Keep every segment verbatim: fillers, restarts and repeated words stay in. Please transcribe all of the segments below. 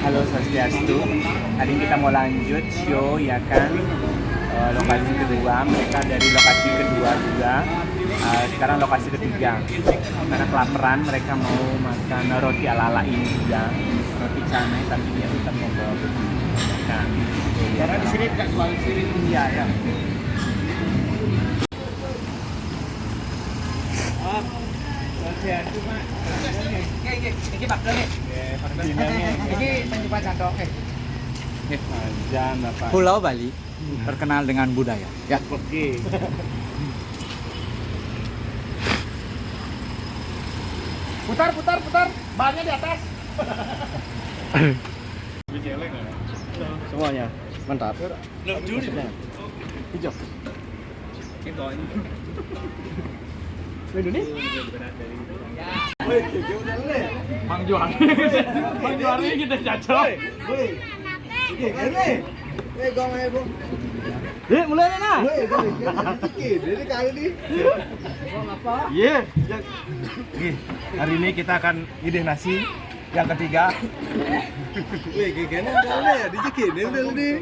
Halo Swastiastu, hari ini kita mau lanjut show ya kan. Eh, lokasi kedua, mereka dari lokasi kedua juga. Eh, sekarang lokasi ketiga. Karena kelaparan, mereka mau makan roti ala-ala India, roti canai, tapi dia tetap membawa begitu makan. Karena di sini tidak jual sirih India ya. Oh, oke, cuma ini, ini, ini bakal nih. Ini mencoba candok nih. Jangan, Bapak. Pulau Bali terkenal dengan budaya. Ya. Oke. Putar, putar, putar. Bannya di atas. Semuanya. Mantap. Hijau. Itu ini. Ini nih. Mang Juari. Mang Juari kita cocok. Woi, woi. Oke, ini. Eh, gong aja, Bung. Dek, mulai nih, nah. Woi, woi, jangan dikit. Ini kali nih. Iya. Nih, hari ini kita akan ngidih nasi yang ketiga. Wih, gini udah nih, dijekin udah nih.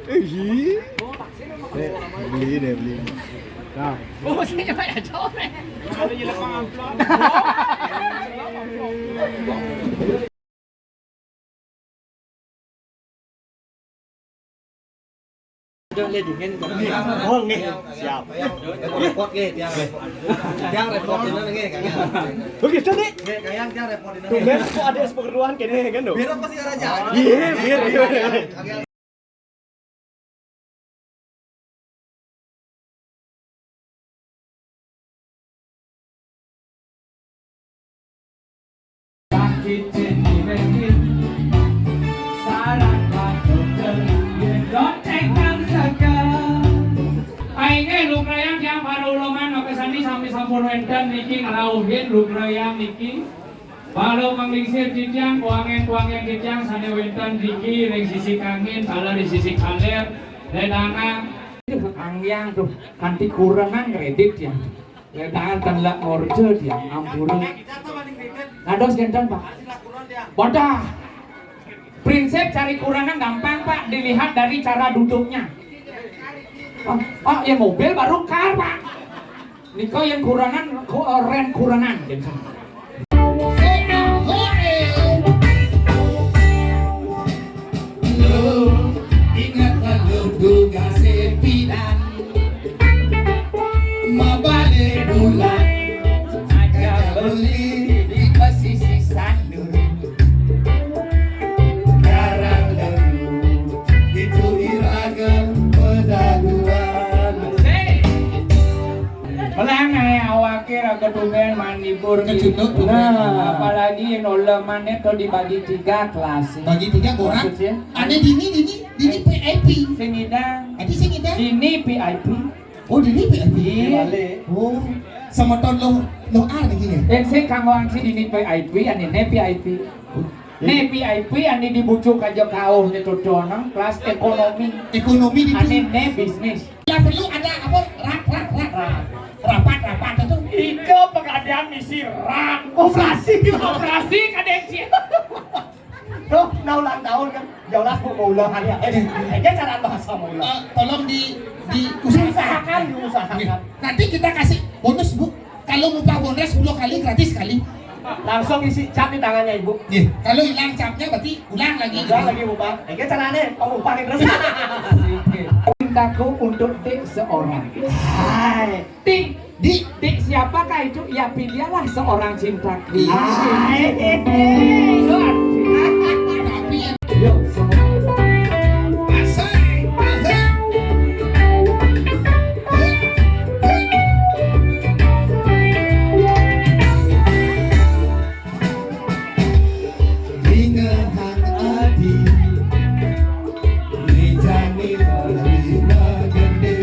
Ih. Nih, beli deh, beli. Nah. Oh, sini Pak ya, coba. Udah lihat dingin kan? Oh, nggih. Siap. Repot nggih, tiang repot. Tiang repot ini nggih, Kang. Begitu nih. Nggih, Kang, tiang repot ini. Tumben kok ada es pekeruan kene kan, Dok? Biar apa sih raja? Iya, biar. Aing lugrayang tiang para uleman makasami sami sampun wénten niki ngrauhin lugrayang niki. Para panglingsir titiang, kuangen-kuangen titiang sané wénten niki ring sisi kangin, taler ring sisi kalér, dedana. Duh, anggiang duh, kanti kurenan kredit ya. Dedana ten lek ngorja tiang, ampura. Dados kénten, Pak. Bodah. Prinsip cari kurenan gampang, Pak, dilihat dari cara duduknya. Oh, oh, ya mobil baru kar, Pak. Nika yang kurenan, ku-, eh, rem kurenan, gitu. Ingat lagu duga sepidan. Mabale bulan aja beli di pesisir Sanur. Garang leru itu iraga pedaduan. Melang ae awake raga tumben manibur. Kejutut tumben. Nah, apalagi yen ulemane to dibagi tiga kelas. Bagi tiga orang. Maksudnya? Ane dini, dini, dini V I P. Sing ngidang. Adi sing ngidang? Dini V I P. Oh, dini V I P. Iya. Oh, semeton lo, lo A niki ya? Yen sing kang wangsi dini V I P, anine V I P. Oh. Ne V I P ane dibujuk aja kauh ne totonang kelas ekonomi. Ekonomi di. Ane ne bisnis. Lah perlu ada apa? Rap, rap, rap. Rapat, rapat itu. Itu pegadaian misi rap. Operasi. Operasi kadek sih. Tuh, nah ulang tahun kan. Jelas bu mau ulang hari ya. Eh, eh, dia cara bahasa mau ulang. Eh, tolong di, diusahakan. Diusahakan, diusahakan. Nanti kita kasih bonus, Bu. Kalau ngupah bonus sepuluh kali, gratis sekali. Langsung isi cap di tangannya, Ibu. Nih, kalau hilang capnya berarti ulang lagi. Ulang lagi, Bu, Pak. Eh, dia caranya, kamu upahin terus. Cintaku untuk Dik seorang. Hai. Dik, Dik, Dik siapakah itu? Ya, pilihlah seorang cintaku. Iya. Hai. Tapi yang. Yuk, semua. Asik. Asik. Ringan hang adi, rijane lima gede.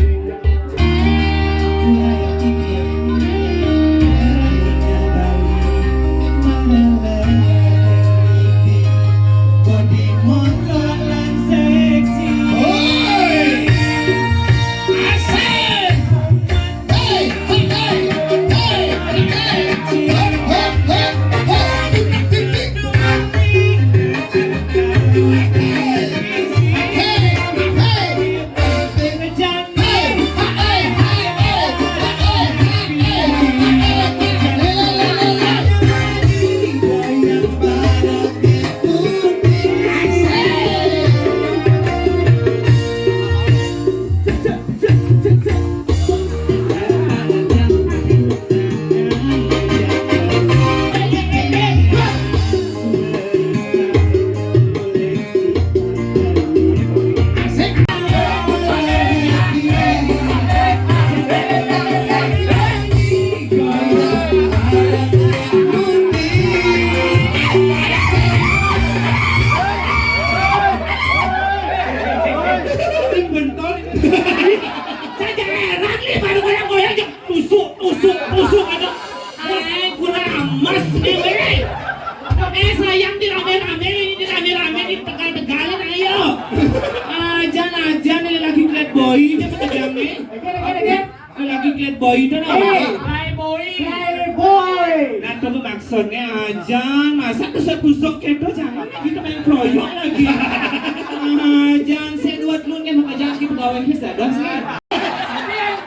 Lagi keliat boy itu nah. Playboy. Playboy. Nah, itu maksudnya aja, masa tusuk-tusuk gitu, jangan gitu, main keroyok lagi. Aja, saya dua dulu nih, mau aja kita pegawai kita dong sih.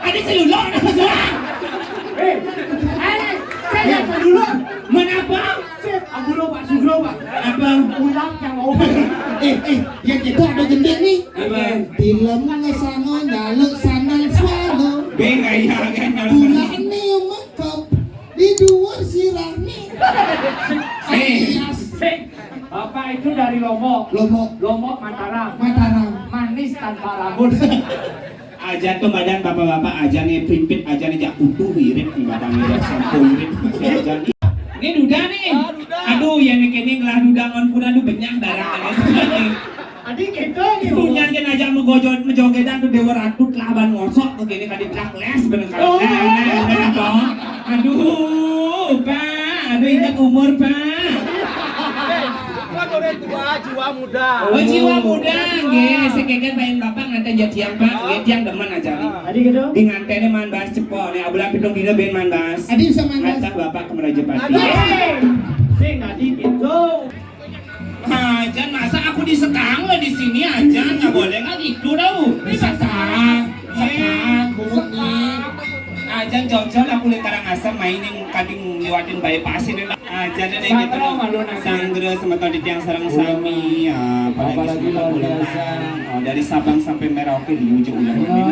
Ada si Lulong, ada si Lulong. Eh, eh, saya lihat dulu. Mana apa? Sip, Abu Ro, Pak Sugro, Pak. Apa? Ulang yang over. Eh, eh, yang itu ada gendeng nih. Apa? Film ngesano nyaluk sandal swallow. Beng, iya, kan, kalau bulan nih mekep di dua sirahnya. Eh. Sik, Bapak itu dari Lombok. Lombok. Lombok, Mataram. Mataram. Manis tanpa rambut. Aja tuh badan bapak-bapak aja nih, primpit aja nih, jak kutu wirid nih, bapak nih, jak sampo wirid masih aja nih. Ini duda nih. Ah, duda. Aduh, ya nih, kini ngelah duda ngon pun, aduh, benyah darah ada sekali. Adi gitu nih. Punya aja aja megojot, mejogedan tuh Dewa Ratu, kelaban ngosok tuh, kini kadi plak les, bener kan? Oh. Nah, nah, nah, nah, toh. Aduh, Pak, aduh, ingat umur, Pak. Bukan orang tua, jiwa muda. Oh, jiwa muda, nggih. Sing kengken payen Bapak nganten ya tiang, Pak. Nggih, tiang demen aja nih. Adi gitu. Di ngantennya man bahas cepo nih, abulan pitung dina ben man bahas. Adi bisa man bahas. Ngantah Bapak ke Merajapati. Adi. Sing adi gitu. Ajan, masa aku disekang lah di sini, Ajan, nggak boleh nggak gitu dong. Disekang, sekang, bunyi. Ajan jauh-jauh aku dari Karangasem main yang kading lewatin bypass ini lah. Ajan deh gitu. Sanggro malu nanti. Sanggro semeton di tiang sareng sami, ya, apalagi semeton luar biasa. Oh, dari Sabang sampai Merauke di ujung ulang ini.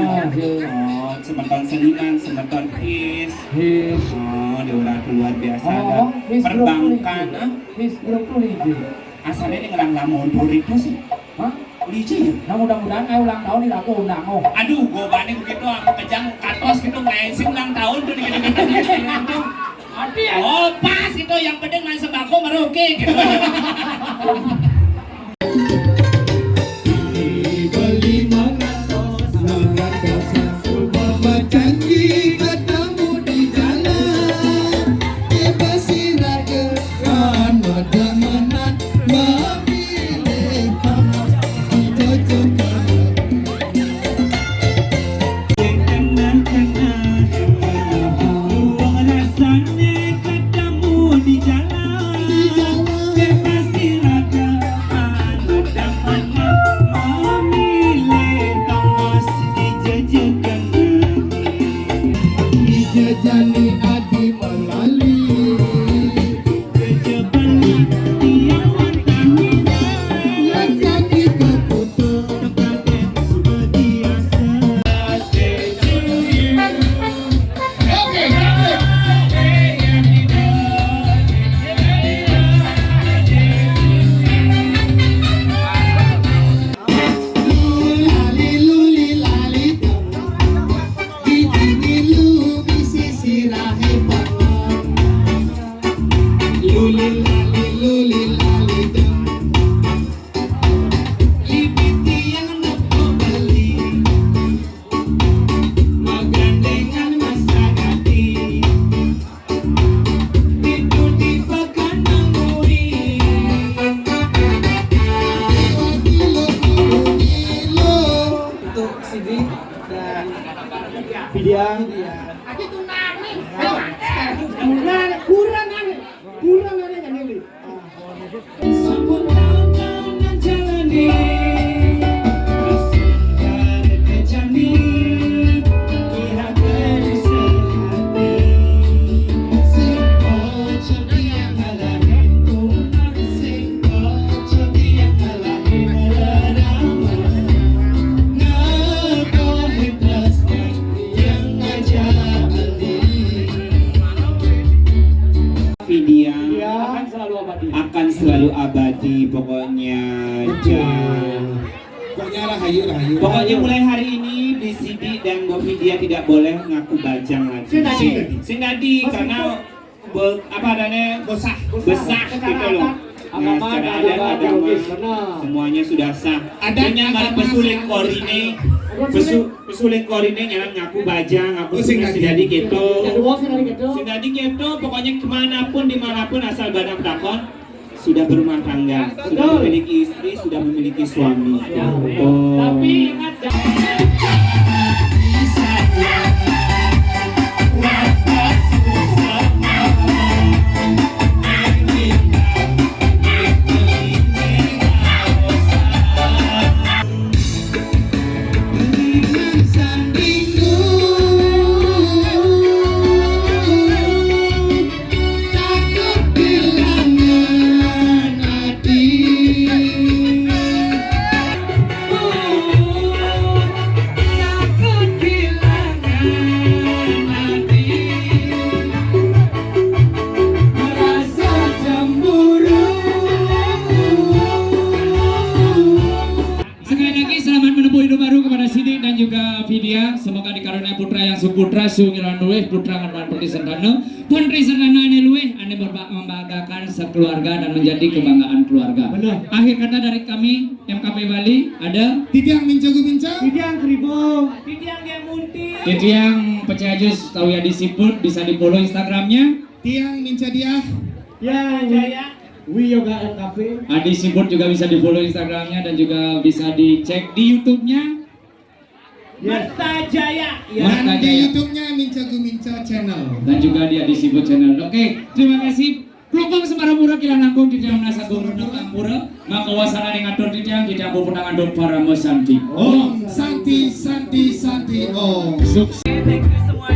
Oh, semeton seniman, semeton his. His. Oh, dia orang luar biasa. Oh, ada his perbankan, ah. His grup tuh hiji. Asalnya ini ngelang lamun dua ribu sih. Hah? Hiji ya? Nah, mudah-mudahan ayo ulang tahun nih laku undang, oh. Aduh, gua banding gitu, aku kejang katos gitu, ngensi ulang tahun tuh dikit-dikit aja sih tuh. Tapi ya. Oh, pas gitu, yang penting main sembako merauke gitu. Beli mangatos, mangatos, umpama janji ketemu di jalan. Bebas sira ke kan, ada menat, mamilih panas, di jojokan. Yang tengah-tengah, luang rasane ketemu di jalan. Di jalan. Bebas sira ke Mamilih tongos dijajakan adi. Dijajani adi melali. Jajabani tiang wantahina. Lajadi keputu. Tekaden sudah biasa. Oke, oke. Luli lali, luli lali dong. Gigi ngilu bisi sirahe bangun. Luli lali, luli lali dong. Lipiti yang nopo beli. Magandengan mas agati. Itu di pakan manguri. Untuk Sidi dan Vidya. Aja tunani. Tunani, kurang ane. Kurang ane kan ini. Sampun taun-taun nang jalani, asing karep kejani, pihak dari sehati. Sing ojo dia ngalahin umat, sing ojo dia ngalahin rerama. Ngapain plastik yang aja beli? Vidya. Iya. Akan selalu abadi. Akan selalu abadi pokoknya. Betul. Jan. Pokoknya rahayu, rahayu. Pokoknya mulai hari ini di Sidi dan Mbok Vidya tidak boleh ngaku bajang lagi. Sing dadi. Sing dadi, karena be-, apa adanya, besah. Besah gitu loh. Nah, secara adat, agama, semuanya sudah sah. Adat, agama, pesulin korine, pesu-, pesulin korine jangan ngaku bajang, ngaku sing dadi gitu. Sing dadi gitu. Sing dadi gitu, pokoknya kemanapun, dimanapun, asal badan takon, sudah berumah tangga, sudah memiliki istri, sudah memiliki suami. Betul. Tapi ingat, jangan Sekali lagi, selamat menempuh hidup baru kepada Sidik dan juga Vidya. Semoga dikaruniai putra yang suputra, sungiran luwih, putra ngan perti sentana, pun tri sentana ane luwih, ane berbak membanggakan sekeluarga dan menjadi kebanggaan keluarga. Benar. Akhir kata dari kami, M K P Bali, ada Titiang Minca Guminca. Titiang Kribo. Titiang Geng Munti. Titiang Pecah Jus, tahu ya di Siput, bisa di follow Instagramnya. Tiang Minca Diah. Tiang Jaya. Wi Yoga M K P. Adi Siput juga bisa di follow Instagramnya dan juga bisa dicek di YouTube-nya. Yes. Merta Jaya. Ya. Dan Merta di Jaya. YouTube-nya Minca Guminca Channel. Dan juga di Adi Siput Channel. Oke, terima kasih. Klungkung Semarapura, Kilanangkung, Titiang Nasa Guru Nangkangpura, maka wasana ning atur Titiang, Titiang puputang atur para mesanti. Om Santi, Santi, Santi, Om. Sukses. Thank you semua.